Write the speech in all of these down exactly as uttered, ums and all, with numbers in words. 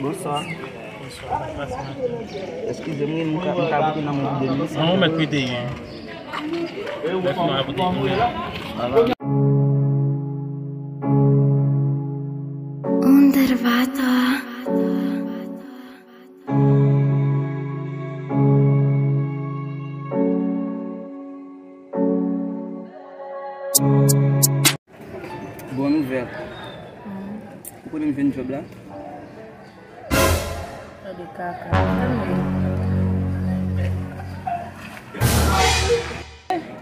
Bonswa. Eskize m, wi, m ka, m ka boute nan moun de mi. Non, ou mèt pete yen. Mèt nou a boute yen. Underwater. Bon nouvèl. Ou konnen m jwenn djòb la? Gade kaka.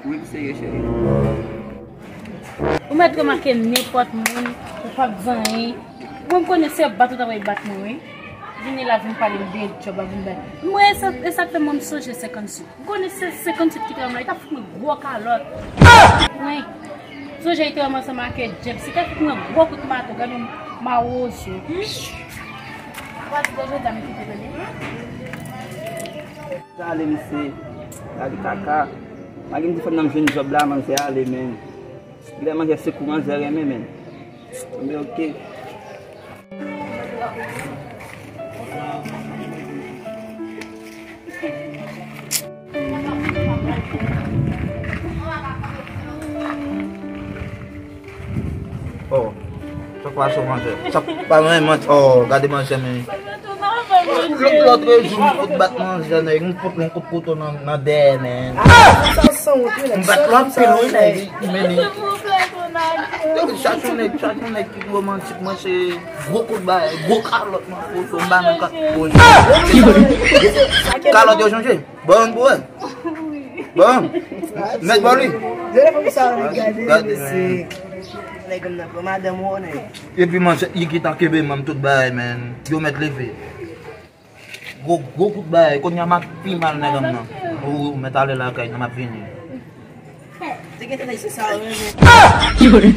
Wi, m serye, cheri. Ou mèt remake nenpòt moun, ou p ap di anyen. Mwen, m konnen se bat ou ta pral bat mwen, wi. Vini la, vin pale m de djòb la, vin bay. Mwen, e sa, e sa k fè mwen m sonje senkannsenk. M konnen se senkannsenk ki te wè mwen, li t ap fout mwen gwo kalòt. Wi. Sonje li te wè mwen ansanm ak Jeff, se te fout mwen gwo kout mato, gade yon mawozo. Ou pa di jodi a m kite tande. Sa ale, mesye. Gade kaka. Malgre m te fè nan m jwenn djòb la, manzè ale, men. Lè manzè se kou manzè renmen, men. Anben, oke. Oh, sa k pase manzè? Sa k pa renmen, oh, gade manzè, men. Lòt, lòt jou, m fout bat manzè, nèg, m fout yon kout kouto nan, nan dèyè, men. M bat l anpil, wi, nèg, men li. Yo, chache yon nèg, chache yon nèg ki romantik, mwen se gwo kout bay, gwo kalòt, mwen fout, m ba nan kat. Kalòt yo chanje. Bon, bon. Bon. Mèt bò li. Gade, gade, mesye. Nèg m nan pran madanm ou, nèg. Epi manzè, li gentan kenbe m tout bagay, men. Yo mèt leve. Gwo, gwo kout bagay. Kounye a m ap pi mal nèg m nan. Ou, ou mèt ale lakay, nan m ap vini. Te gentan nèg se sa, wi, men.